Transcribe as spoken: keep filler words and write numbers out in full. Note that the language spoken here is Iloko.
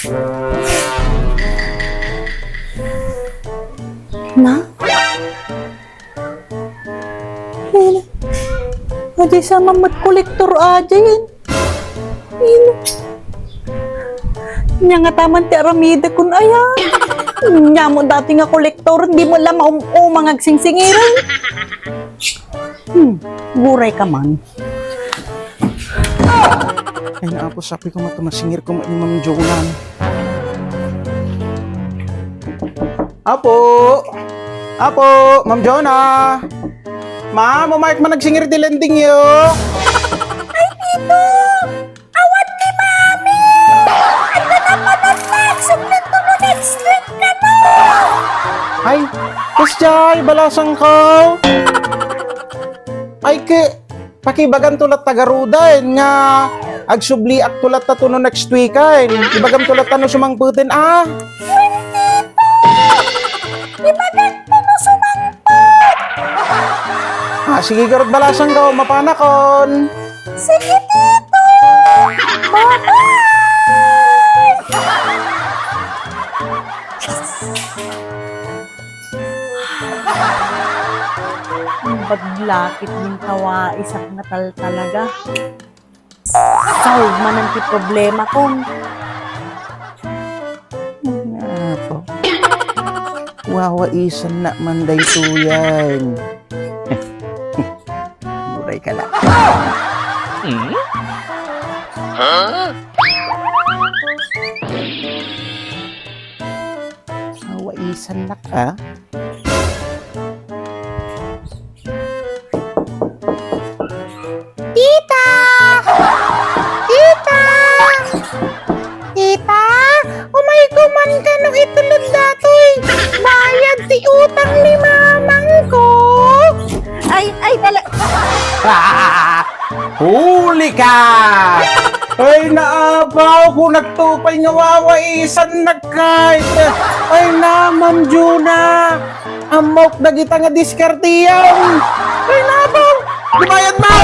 Na? Ay, adi sa mamet kolektor, adi. Ino? Nia nga taman ti aramidek kun aya. Nia mo dati nga kolektor, di mo la maum-umang agsingsingiran. Hmm, guray ka man. Ay, naapo, sapi ko, mato masingir ko ni Ma'am Jonah. Apo! Apo! Ma'am Jonah! Ma'am, umayat man agsingir ti lending yo! Ay, Tito! Awan ti Mami! Adda napanan na! Agsubli no next week kano! Ay, kasdiay, balasangko! Ay, ke, pakibaganto latta garuden nga agsubliakto latta no next week, ay. Ibagamto latta no sumangpeten, a. Wen, Tito! Ibagakto no sumangpet! A, sige, garud, balasangko, mapanakon. Sige, Tito! Bye-bye! Ang badlakit nin tawaisak nga tal-, talaga. Solve manen ti problemakon. Apo. Wawaisennak man daytoyen. Guray ka la. Wawaisennak, a? Tita! Tita! Tita! Umayko man kano itulod datoy. Bayad ti utang ni mamangko. Ay, ay, tala- Ah! Huli ka! Ay, naapaw ko nagtupay nga wawaisennak kay. Ay, na, Ma'am Juna. Ammok dagita nga diskarteyam. Ay, naapaw. Dibayad mo!